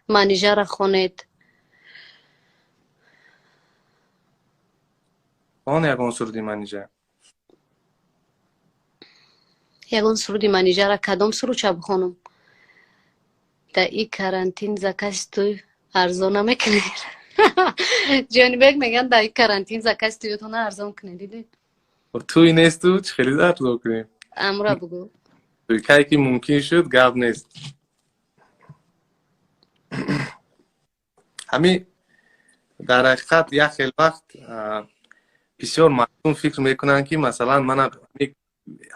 Манижара хонед. Он ягон суруди Манижа. Ягон суруди Манижара, кадом сурудча бихонам? Да и карантин заказ тӯй арзон намекунед. Ҷонибек мегӯянд, да и карантин заказ тӯётона арзон кунед, дидед? Тӯй несту, чӣ хеле арзон кунем? Амра бугӯ. Кай ки мумкин шуд, гап нест. Ҳамин дар ҳақиқат як хел вақт бисёр мардум фикр мекунанд, ки масалан мана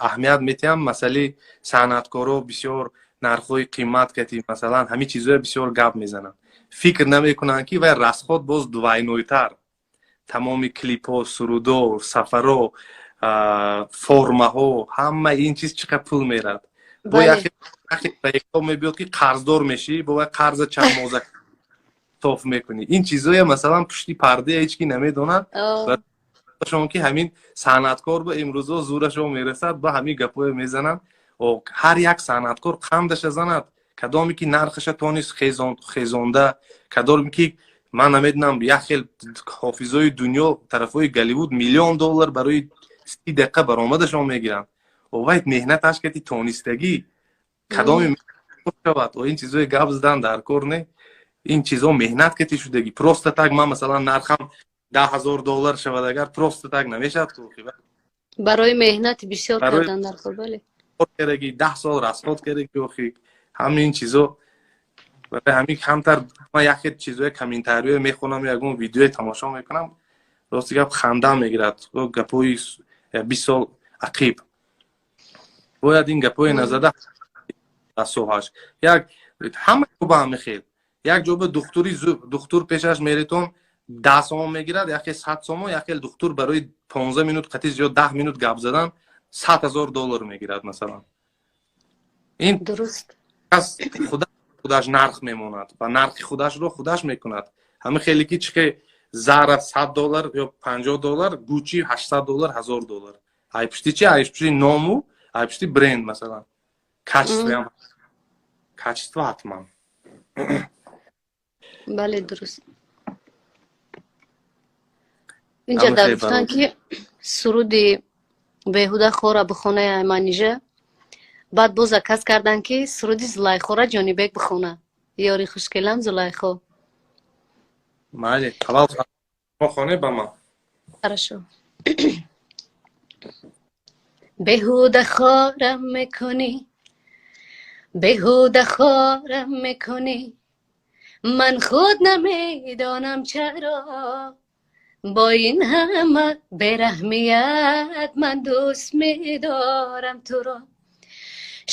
аҳамият метиҳам масъалаи санъаткоро, бисёр нархҳои қимат кати, масалан, ҳамин чизҳое бисёр гап мезананд. Фикр намекунанд, ки вай расход боз двойной тар, тамоми клипҳо, сурудо, сафаро, формаҳо, ҳама ин чиз чӣ қадр пул мерад. Бо яхе мебиёд, ки қарздор мешӣ, бо вай қарза чанд моза соф мекунӣ. Ин чизое, масалан, пушти парда ҳеҷ ки намедонад шон, ки ҳамин санъаткор ба имрӯзо зӯрашон мерасад, ба ҳамин гапое мезананд. Ҳар як санъаткор қандаша занад, кадоме ки нархаша тонист хезонда, кадоме ки, ман намедонам, як хел ҳофизои дунё, тарафҳои Голливуд миллион доллар барои 30 дақиқа баромадашон мегиранд. Вай меҳнаташ кати тонистагӣ кадоме шавад. Ин чизое гап задан дар кор не, ин чизо меҳнат кати шудагӣ. Просто так ман, масалан, нархам 10 000 доллар шавад агар, просто так намешавад. Барои меҳнати бисёр кардан дар кор, бале. Кардаги, 10 сол расход кардаги, охи ҳамин чизо. Барои ҳамин камтар ман яхе чизое, комментариё мехонам, ягон видеое тамошо мекунам, рости гап, хандам мегирад. Гапҳои 20 сол ақиб бояд ин гапҳое назада соҳаш. Як ҳама ба ҳами хел, як ҷо ба духтури, духтур пешаш меретон, 10 сомон мегирад, яхе 100 сомон, яхел духтур барои 15 минут қатӣ зиёд 10 минут гап задан 100 000 доллар мегирад, масалан. Ин дуруст. Кас худаш нарх мемонад ва нархи худашро худаш мекунад. Ҳамин хеле ки чихе Зара 100 доллар ё 50 доллар, Гуччи 800 доллар, 1000 доллар. Ай пушти чи? Ай пушти ному, ай пушти бренд, масалан, качество ям, качество ҳатман. Бале, дуруст. Инҷа дар гуфтанд, ки суруди беҳуда хора бихонаи Манижа. Баъд боз заказ карданд, ки суруди Зулайхора Ҷонибек бихона, ёри хушкелам Зулайхо. Майли, аввал хоне ба ман. Хорошо. Беҳуда хорам мекунӣ, беҳуда хорам мекунӣ, ман худ намедонам чаро, бо ин ҳама бераҳмият ман дӯст медорам туро.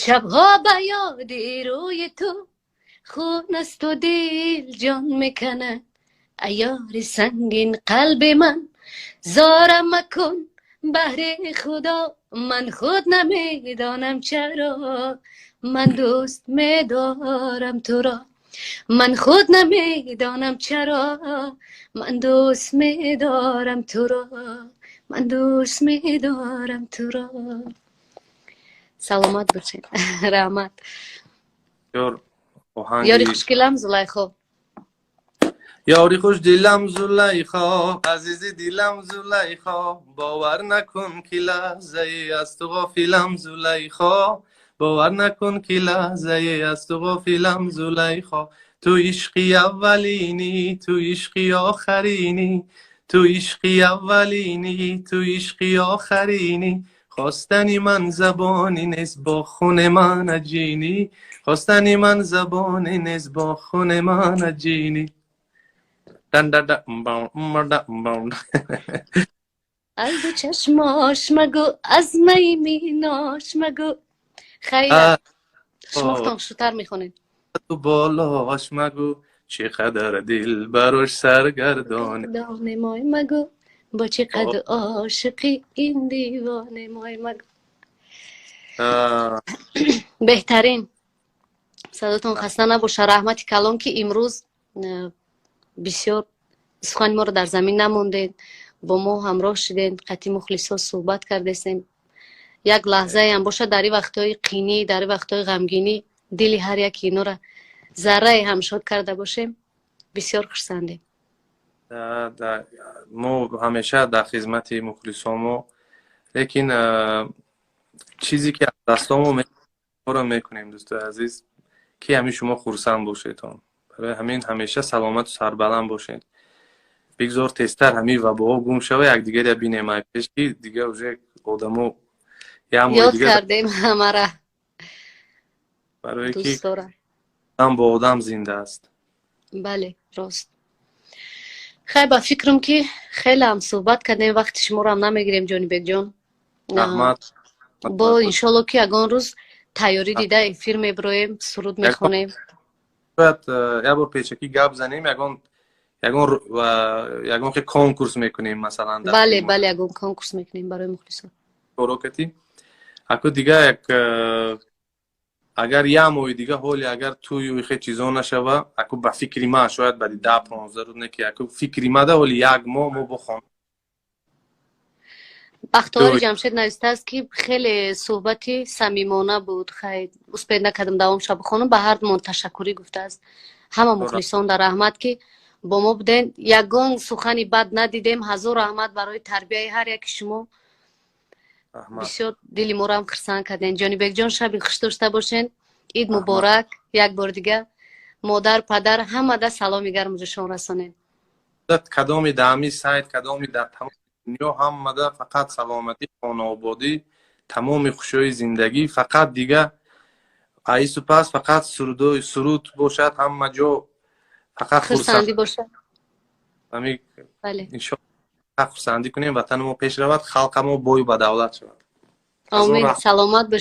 Шабҳо ба ёди рӯи ту хун асту дил ҷон меканад. Аёри сангин қалби ман, зорам макун, баҳри худо, ман худ намедонам чаро, ман дӯст медорам туро. Ман худ намедонам чаро, ман дӯст медорам туро, ман дӯст медорам туро. Саломат бошед, раҳмат. Ёри хушкилам Зулайхо. Ёри хушдилам Зулайхо, азизи дилам Зулайхо, бовар накун, ки лаҳзае аз ту ғофилам, Зулайхо, бовар накун, ки лаҳзае аз ту ғофилам, Зулайхо. Ту ишқи аввалинӣ, ту ишқи охаринӣ, ту ишқи аввалинӣ, ту ишқи охаринӣ. Хостани ман забони нест, бо хуни ман аҷинӣ, хостани ман забони нест, бо хуни ман аҷинӣ. Аз ду чашмош магӯ, аз майи минош магӯ. Хайр, шумо худтон хушрӯтар мехонед. Ту болош магӯ, чӣ қадар дил барош саргардоне. Мой магӯ, бо чӣ қадр ошиқи ин девоне, мой магӯ. Беҳтарин, садотон хаста набоша. Раҳмати калон, ки имрӯз бисёр сухани моро дар замин намондед, бо мо ҳамроҳ шудед, қатъи мухлисо суҳбат кардесем. Як лаҳзаеам бошад, дар ин вақтҳои қинӣ, дар ин вақтҳои ғамгинӣ дили ҳар яки инора Заррае ҳам шод карда бошем, бисёр хурсандем. Мо ҳамеша дар хизмати мухлисомо, лекин чизе ки аз дастомо моро мекунем, дӯстои азиз, ки ҳамин шумо хурсанд бошедон. Барои ҳамин ҳамеша саломату сарбаланд бошед. Бигзор тезтар ҳамин вабоҳо гум шава, якдигаре бинем. Ай пеш ки дига уже одамо як моҳи ёд дига кардем ҳамара. Барое ки дӯстдора одам бо одам зинда аст. Бале, рост. Хай, ба фикрам, ки хеле ҳам суҳбат кардем, вақти шуморо ҳам намегирем, Ҷонибекҷон. Раҳмат. Бо иншолло, ки ягон рӯз тайёрӣ дида эфир мебироем, суруд мехонем. Бояд як бор пешакӣ гап занем, ягон хе конкурс мекунем, масалан. Бале, ягон конкурс мекунем барои мухлисон. Корокати аку дига як агар як моҳи дига ҳоли агар тӯю хе чизо нашава, аку ба фикри ман, шояд баъди 10-15 рӯз не, ки аку фикри мада, ҳоли як моҳ мо бо хона. Бахтовари Ҷамшед навистааст, ки хеле суҳбати самимона буд. Хай, успеть накардам давомша бихонам. Ба ҳардумон ташаккурӣ гуфтааст. Ҳама мухлисон дар раҳмат, ки бо мо буден. Ягон сухани бад надидем. Ҳазор раҳмат барои тарбияи ҳар яки шумо. Бисёр дили моро ҳам хурсанд кардем. Ҷонибекҷон, шаби хуш дошта бошен. Ид муборак як бор дига. Модар, падар, ҳамада саломи гарму ҷӯшон расонем. Кадоми даҳами сайт, кадоми дар тамоми дунё, ҳамада фақат саломатӣ, хонаободӣ, тамоми хушиҳои зиндагӣ. Фақат дига аису пас фақат суруд бошад ҳама ҷо, фақат хурсандӣ бошад. Иншоалло, хурсандӣ кунем, ватани мо пеш равад, халқамо бою ба давлат шавад. Омин, саломат бош.